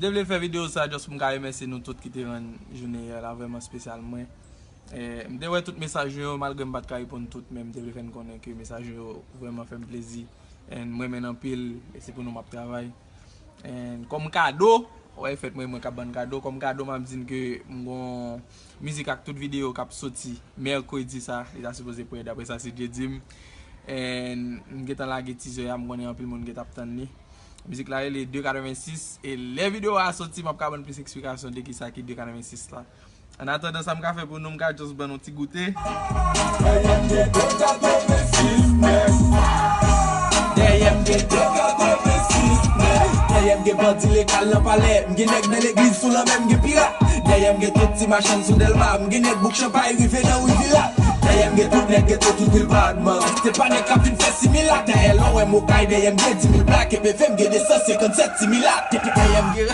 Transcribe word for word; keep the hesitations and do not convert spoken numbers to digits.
Te vle fè videyo sa just pou m ka remèsye nou tout ki te rann jounen yè la vrèman espesyal mwen. Eh, m te wè tout mesaj nou yo, malgre m pa t ka reponn tout, men m te vle fè n konnen ke mesaj nou yo vrèman fè m plezi. And m renmen n anpil, e se pou nou m ap travay. And kòm kado, wè, fèt mwen, mwen k ap ban n kado. Kòm kado, m ap di n ke m gon mizik ak tout videyo k ap soti mèkredi sa, li ta sipoze prè, daprè sa se Dye di m. And m gentan lage teaser a, m konnen anpil moun gentan ap tann li. Mizik la rele de katrevensis, e lè videyo a soti, m ap ka ban n plis eksplikasyon de kisa ki de katrevensis la. An atandan, sa m ka fè pou nou, m ka just ban nou ti goute. Dèyè m gen de katrevensis nèg. Dèyè m gen de katrevensis nèg. Dèyè m gen bandi lekal nan palè. M gen nèg nan legliz sou lanmè, m gen pirat. Dèyè m gen tout ti machann sou Dèlma. M gen nèg bouk chanpay rive nan ri Vila. Dèyè m gen tout nèg geto, tout vil Badman. Se pa nèg k ap vin fè similat. Dèyè lè w wè m okay, dèyè m gen dis mil blak. E P V m gen de san senkannsèt ti milat. Dèyè m gen